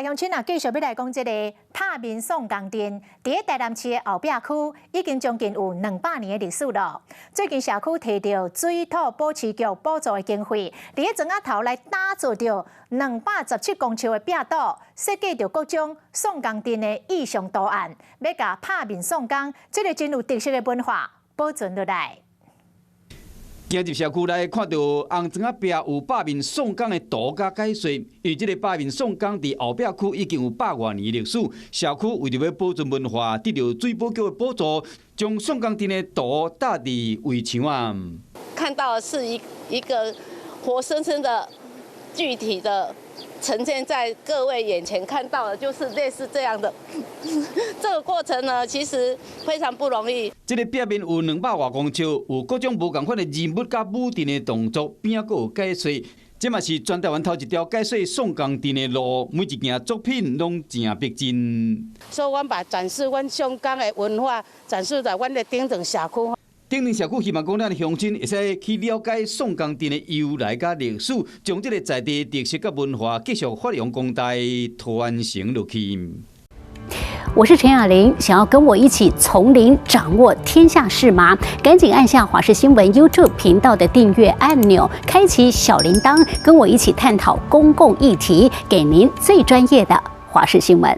鄉親啊，繼續欲來講這个拍面宋江陣，佇咧台南市的後壁區已經將近有200年的歷史囉。最近社區提著水土保持局補助的經費，佇咧莊仔頭來打造著217公尺的壁堵，設計著各種宋江陣的意象圖案，欲共拍面宋江這个真有特色的文化保存落來。行入社區內，看到紅磚仔壁有拍面宋江的圖佮解說。因為這个拍面宋江佇後壁區已經有百外年歷史，社區為著欲保存文化，得著水保局的補助，將宋江陣的圖貼佇圍牆啊。看到的是一個活生生的具體的呈現在各位眼前，看到的就是類似這樣的。這個過程呢，其實非常不容易。這个壁面有200外公尺，有各種無仝款的人物佮舞陣的動作，邊仔閣有解說。這嘛是全台灣頭一條解說宋江陣的路，每一件作品攏誠逼真。所以，阮把展示阮宋江的文化，展示在阮的頂層社區。頂層社區希望講，咱的鄉親會使去了解宋江陣的由來佮歷史，將這个在地特色佮文化繼續發揚光大，傳承落去。我是陳雅玲，想要跟我一起從零掌握天下事嗎？趕緊按下華視新聞 YouTube 頻道的訂閱按鈕，開啟小鈴鐺，跟我一起探討公共議題，給您最專業的華視新聞。